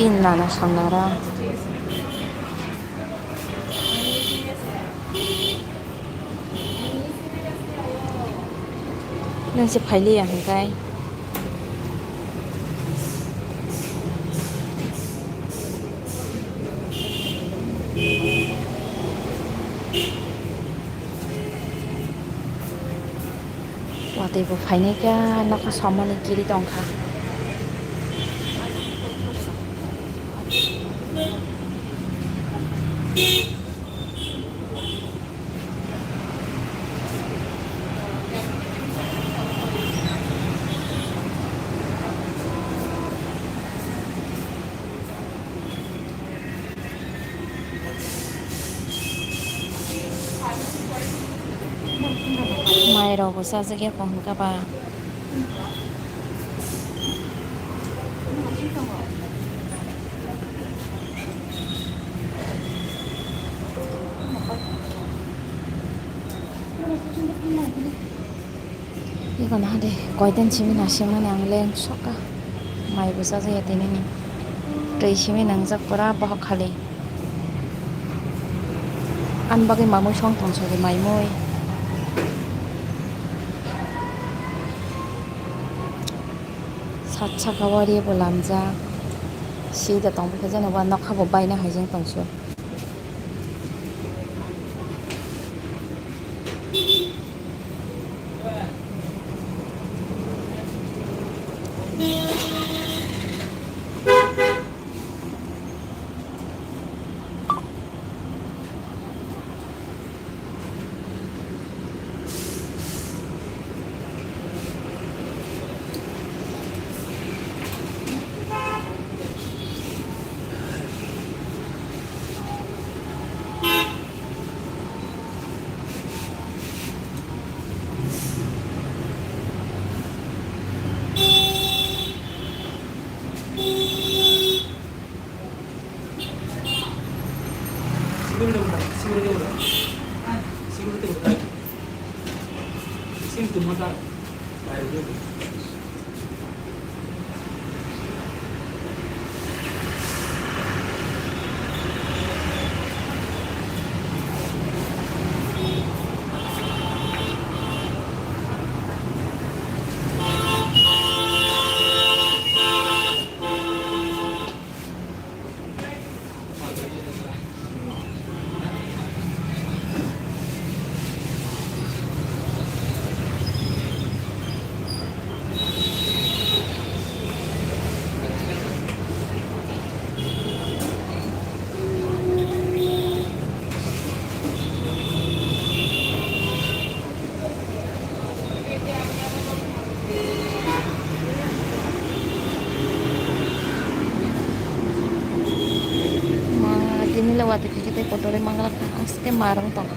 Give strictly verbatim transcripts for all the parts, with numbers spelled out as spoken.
Bini nana samnara. Nwng se phailiya hwnkhe. Watwi bo phainai kha, nokha somani kiri tongkha. Mai rok bo chajak ya kong kha ba. Iko naha de, koitan simi nasimani ang leng soka. Mai bo chajak ya tini ni. Twi simi nangjak pura bohok khali. Ani bagwi mamui song tong sodi maimui. Sat saka o ri bo lamjak. Sida tong bwkha jani bo nokha bo baina hai jeng tong su. Ma, tini le watwi phikhe tei kotorwi manglak kha, haste ma rwng tong.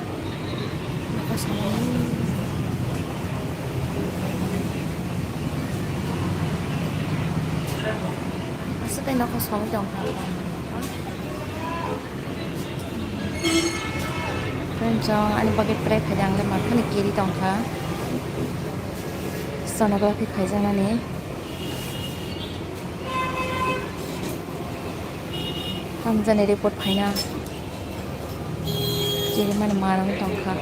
Haste tei nokha songwi tong kha. Friends, ani bagwi prai phaidi, ang le mathani kiri tongkha. Sonography khaijaknani. Hamjani report phaina. Kiri mani marang tongkha.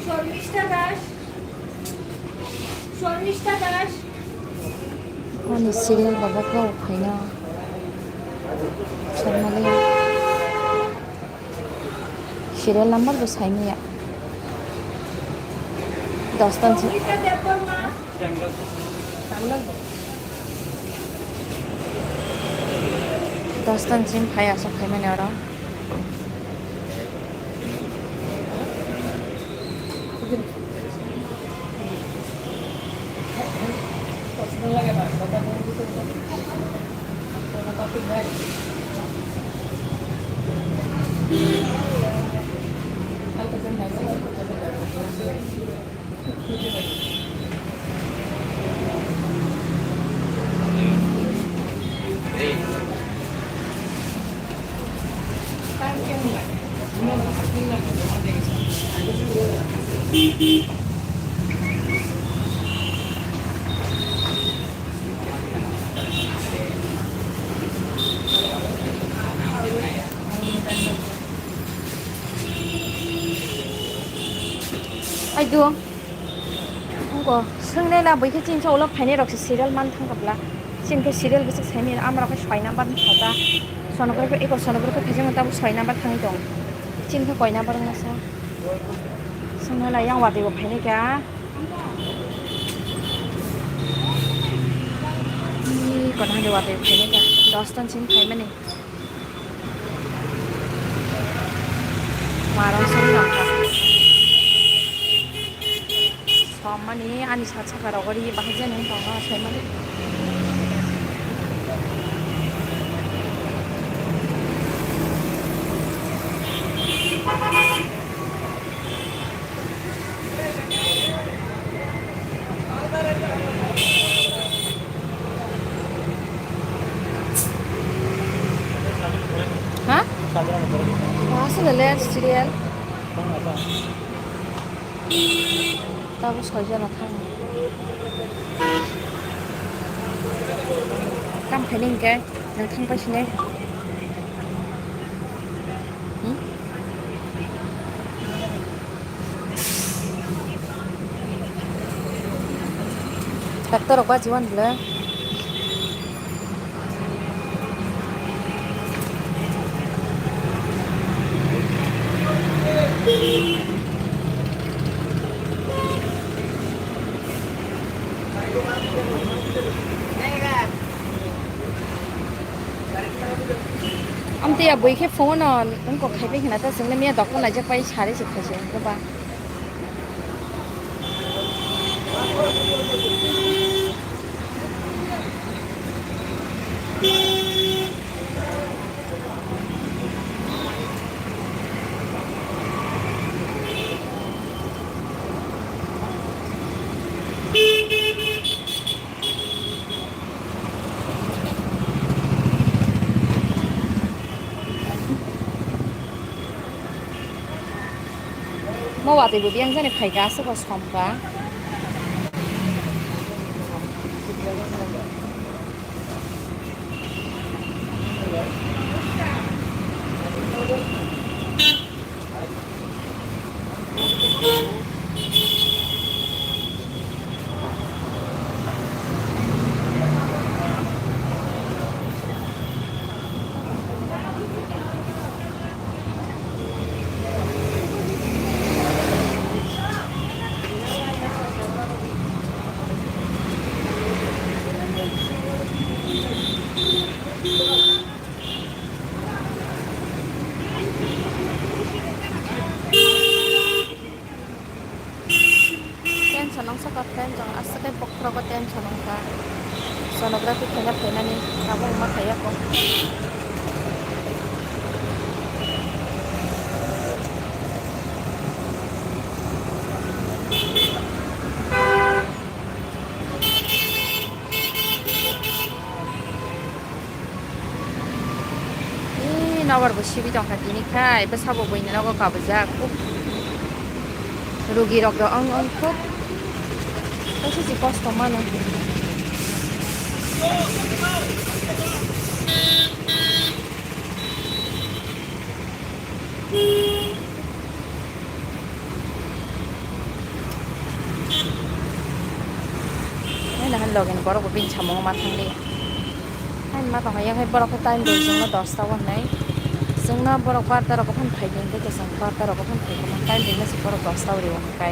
Shormishta Das. Shormishta Das. Ani serial baba kau phaina. Sharmali. Serial number bo saimaya. Dos tan se. Shormishta Debbarma. Dos tan sim phai asok khaimani oro. Aido. Ungko swngnai na bwikhe chini ulo phainai rok se serial man thang kabla. Chini khe serial bwswk saimani amrok khe soi number ni khota. Sonography eko sonography khaijak tabo soi number thangwi tong. Chini khe koi number wngmasa. Swngnai na yang watwi bo phainai kha. Ih, kono hani watwi bo phainai kha. Dos ton chini phaimani. Marang song nangkha. Somani ani sat saka rogori bahai jani tongma saimani. Ha? Aswk le serial. Tabo soi jana thang. Kam khaini hinkhe nwng thang pai sini. Hmm? Doctor rok bajiwan bwle. Amtwi ya bui khe phone no wngkok khai pai khna ta chwngno miya dokno laijak pai sari se khaise wngkhe ba. Mo watwi bo biyang jani phaikha, aswk bo somkha. Tension wngsa ka friend, jong aswk khe bokhorogo tension wngkha. Sonography khaina phainani abo wngma khaiya kho. Tower bo sibi tongkha tini khai, bwsabo buini nogo kabujak. Rugi rok do ong ong khub. Kaisa si kosto mano. Hai nahan loge ni borok bo bini samung ma thang di. Hai ma tong yang hai borok khe time rw chwngno dosta o hnai. Chwngno borok barta rok phano phai di hwnkhe kwchwng barta rok phano phai di time rw chwng borok dosta o rw hwnkhe.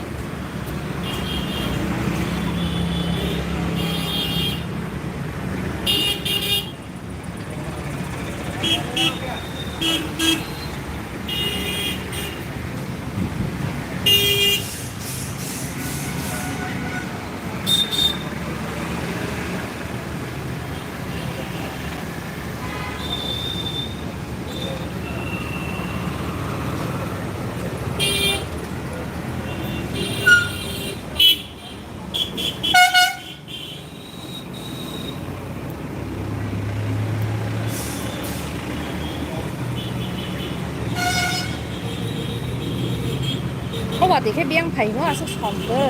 O watwi khe biyang phaino aswk som khe.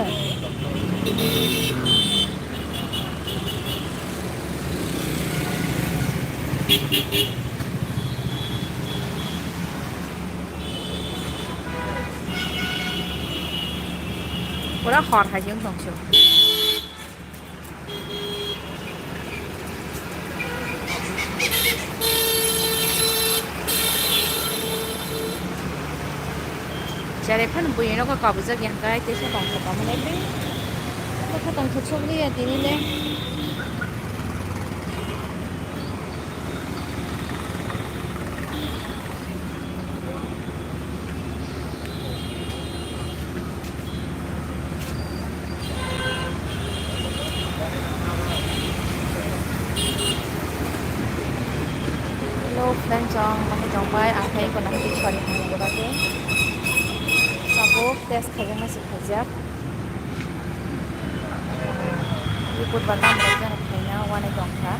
Pura hor hai se wng tong se. Cherai phano buini nogo kabujak ya hwnkhe, teisa tongthok omo nai le. Tongthok tongthok sok liya tini le. Hello friends, ang bahai tongbai, ang khe eko nang twi sori hwnwi gora khe. Tabuk test khaijak nai se khaijak. Report ba tamo rok jani khaina wanai tongkha.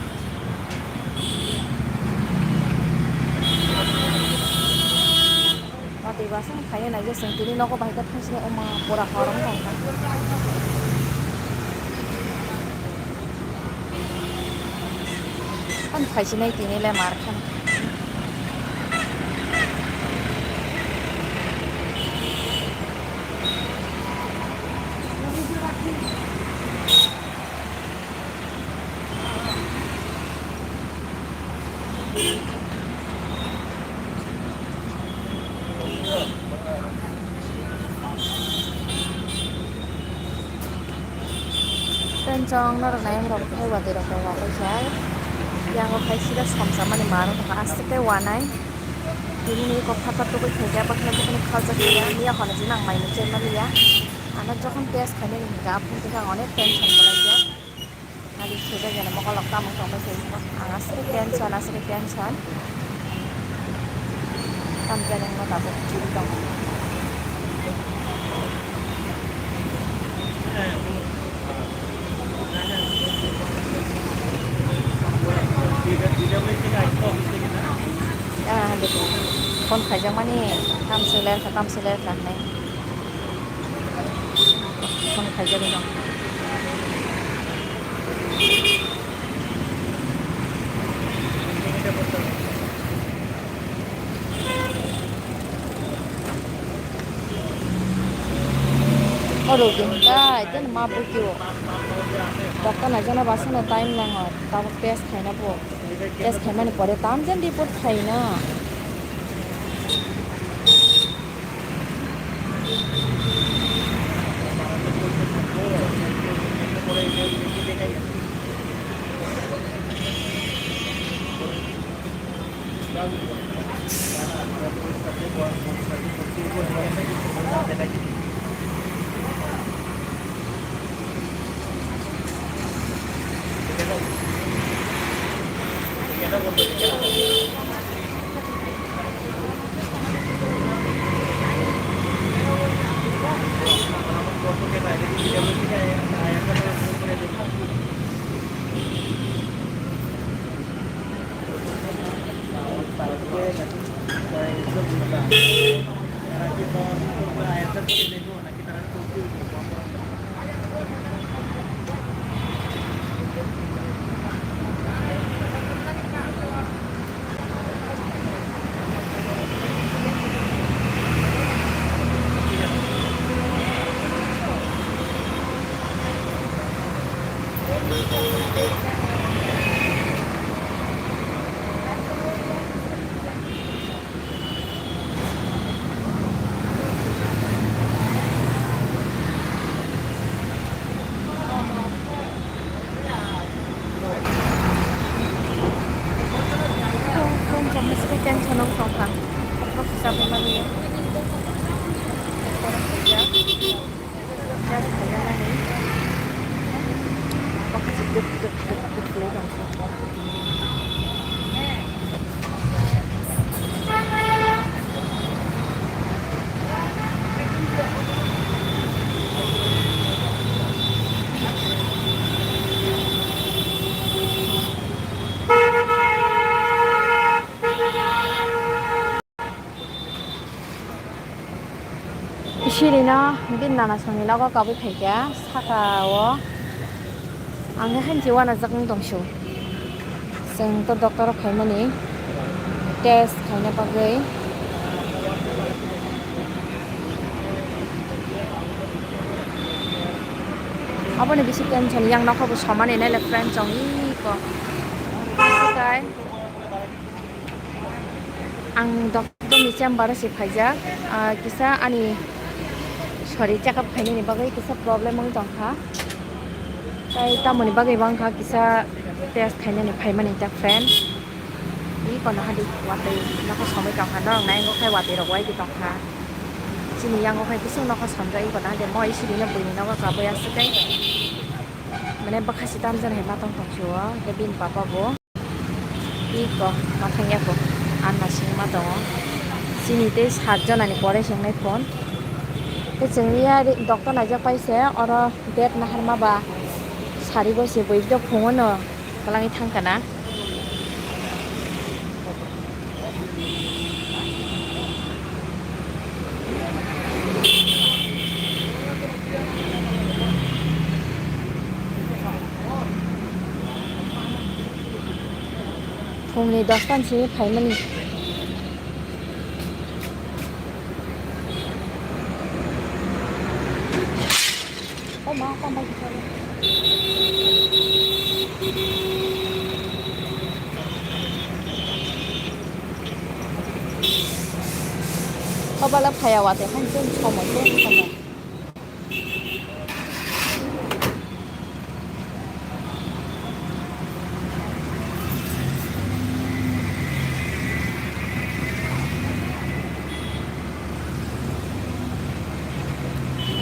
Watwi bwswk khaina naikhe chwng tini nogo bahai khe thangsinai oma pura hor wng tongkha. Ani phaisinai tini le mar khan. Tenchong norok nai rok khai watwi rok tongo kaisa. Yang o khai sida somsa mani mar wngkha aste tei wanai. Tini ni kok phatha tugui khaijak bakla bukhuni khaljak ya. Miya hona jina ang mai muchai maliya. Ano jokhon test khainani hinkha aphuru khe ang onek tension kwlaijak. Nadi sida jana mokolok tamo tongbai khaijak. Ang aswk tension, aswk tension. Tamo jani wngma tabuk chiri tongo. Ah, phone khaijakmani, tamsoi lerkha, tamsoi lerkha hinwi. Phone khaijagwi tong. O rogi hintai, tei ma bukio. Doctor naijakna basano time nango, tabuk test khaina bo. Test khaimani pore tamjani report phaina. Phone chama sika tension wng tongkha. Kok sabwi mani. Just khaina nani. Kok duk duk duk duk khlai tongkha. Siri no bini nana songni nogo kabui phaikha saka o. Ang khe hanchi uanajak wng tong sio. Chwng to doctor o phaimani test khaina bagwi. Aboni bisi tension, yang nokho bo somani nai le friend chong iko. Ang doctor ni chamber o se phaijak, ah, kisa ani sori check up khainani bagwi kisa problem wng tongkha. Tai tamoni bagwi bo wngkha kisa test khainani phaimani ta friend. Iko no hadi watwi nokho somwi tongkha, norok nai wngkha watwi rok wai di tongkha. Chini yango khai bising nokho somjak iko no hadi moi siri no buini nogo kabui aswk tei mane bwkha si tamjani hai ma tong tong sio tei bini papa bo. Iko mathang yako anna singma tongo. Chini tei sat jonani pore singnai phone. Tei chwngni ya doctor naijak pai se oro date naharma ba sari bo se bui do phungo no kwlangwi thang kana. Phungni dosta ni simi phaimani. O ma, o ma, bai kisa. O bala phaya wate, han cheng somoi, cheng somoi.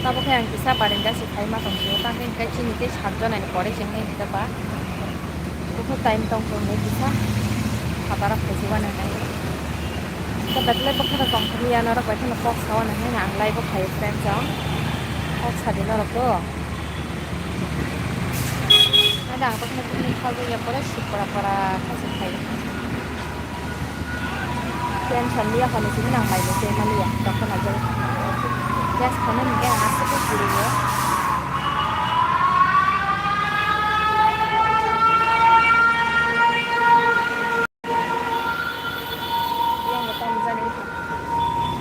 Tabuk khe ang kisa barenda se phai ma tong sio, tang khe hwnkhe chini tei sat jona ni pore se wngwi khe ba. Buphur time tong tong nai kisa phataro khaisi uananai. Khe belai bwkhano tong thangya norok bai kheno kok sa uananai, ang live o phai friend chong kok sa di norok to. Ada ang bwkhano bwkhano kha jagya pore sik pora pora kha se phai. Tension liya hwnwi simi nang bai bo tei maliya, doctor naijak. Test khainani hwnkhe ang aswk khe kwrwio. Yang bo tamo jani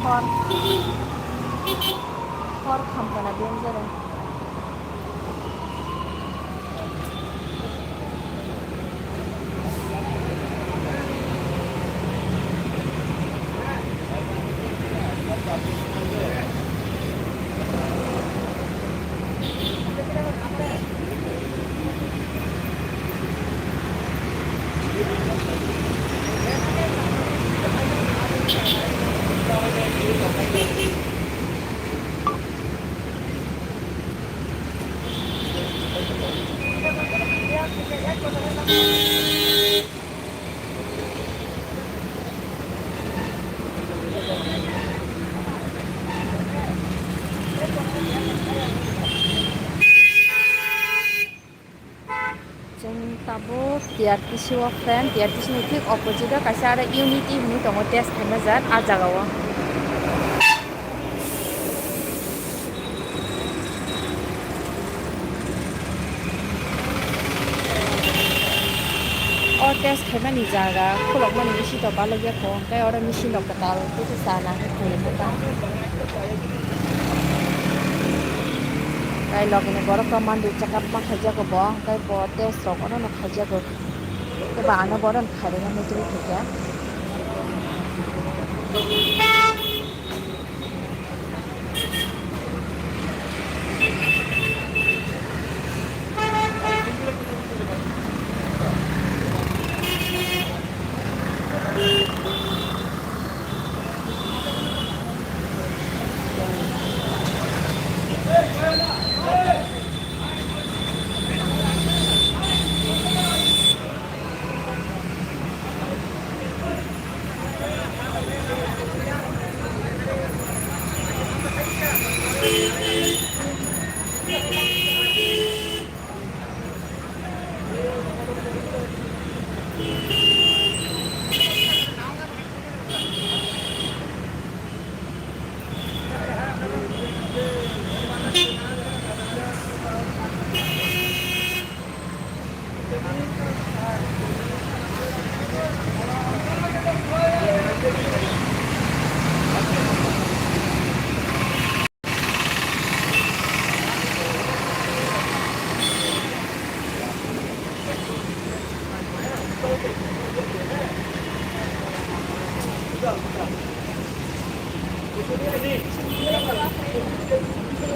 hor, hor khamkana biyang jora. T R T C o friend, T R T C ni thik opposite o kaisa aro Unity hinwi tongo, test khaima jat a jaga o. O test khaimani jaga khulokmani bisingo balokya kho, tei oro machine rok kwtal tei sana khainai kha ta. Tei logini borok rok mandi check up ma khaijago bo, tei bo test rok oro no khaijago. Tei bo ano bohrok khairokma muitu khaikha.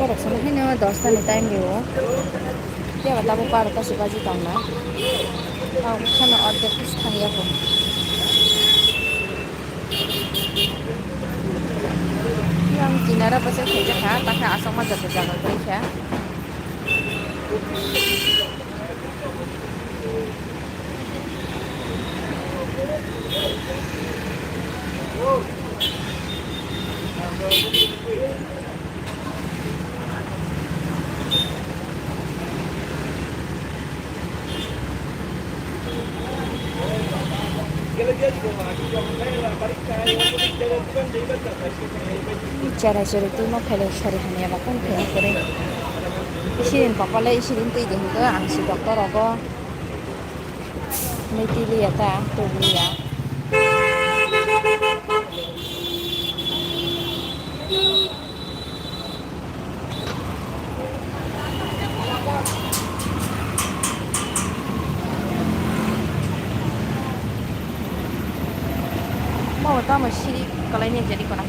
Borok sana haino dosta ni time rio. Tei abo tabuk barota se baji tongnai. Tabuk phano ordek khe thangya kho. Yang kinara bwsai khaijak kha, takhe aswk ma jat jaga kwrwi kha. Chera chera twi ma phailai sari hamya ba kung khe kwrwi. Isirin papa le isirin twi di hwnkhe ang si doctor rogo. Nui twi liya ta, twi liya. Mo tamo siri kalai ni jadi kona.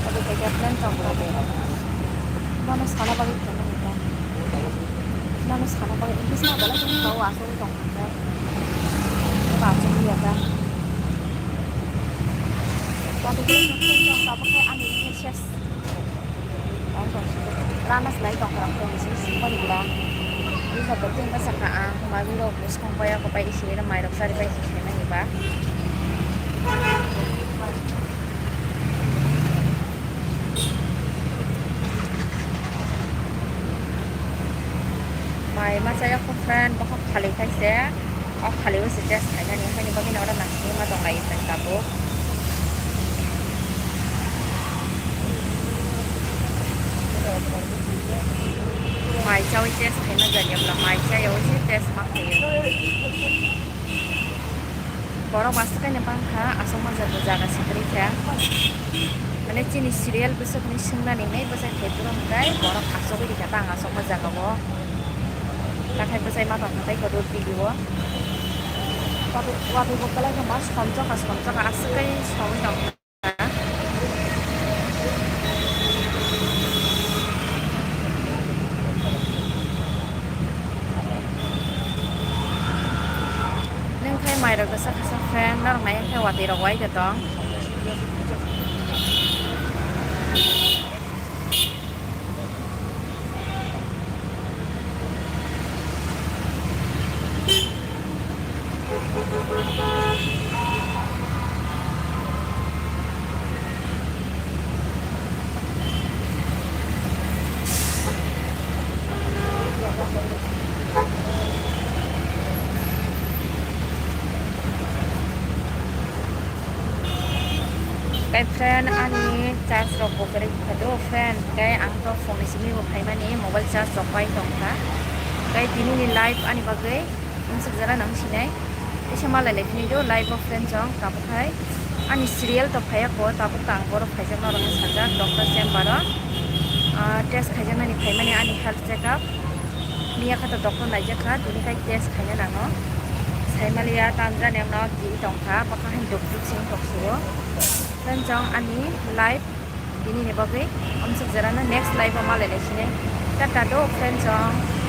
Abo kaisa plan tong kha de. Mano sana bagwi khaina nang kha. Mano sana bagwi, English ma bala tong kha, o aswk tong kha. Ba aswk ya ta. Abo kaisa plan tong kha, abo khe ani ses. Rana slai tong kha, tong si si pon bla. Ni sa to tin ba sa kha a, ma bi ro bus kong pa ya ko pa isi na mai rok sari pa isi na ni ba. Mai machaya kho friend, bokhok phalwi khaise, o phalwi se test khainani, haini bagwino oro naisingma tonglaio friend tabuk. Mai chawi test khaina jani, mai chayawi se test ma khaio. Borok aswk kaino bangkha, aswk ma jaga jaga se kwrwi kha. Mane chini serial bwswk hinwi swngnani hinwi bwsai phai phuru hwnkhe borok aswk bai rikha ta ang aswk ma jaga o. Takhai bwsai ma tongkha tei kotor video o. Watwi watwi bo kwlai kha ma somjokha somjokha aswk kai songwi tongkha. Mairok da sakha sa friend, norok nai khe watwi rok wai da tong. Kai friend, ani charge rok bo kwrwi kha do friend, kai ang to phone ni simi bo phaimani mobile charge rok pai tong kha. Kai tini ni live ani bagwi umsuk jara nang sinai. Tisa malai lai phini do live o friend chong tabuk hai ani serial to phaiya ko, tabuk tang boro phaijak norok sajak doctor chamber o, ah, test khaijaknani phaimani ani health check up. Miya kha to doctor naijak kha, tini kai test khaina nango. Saimaliya tanjani ang no giri tong kha, bwkha hai duk duk sing tok sugo. Friend chong ani live tini ni bagwi umsuk jara no next live o malai lai sinai. Tata do friend chong.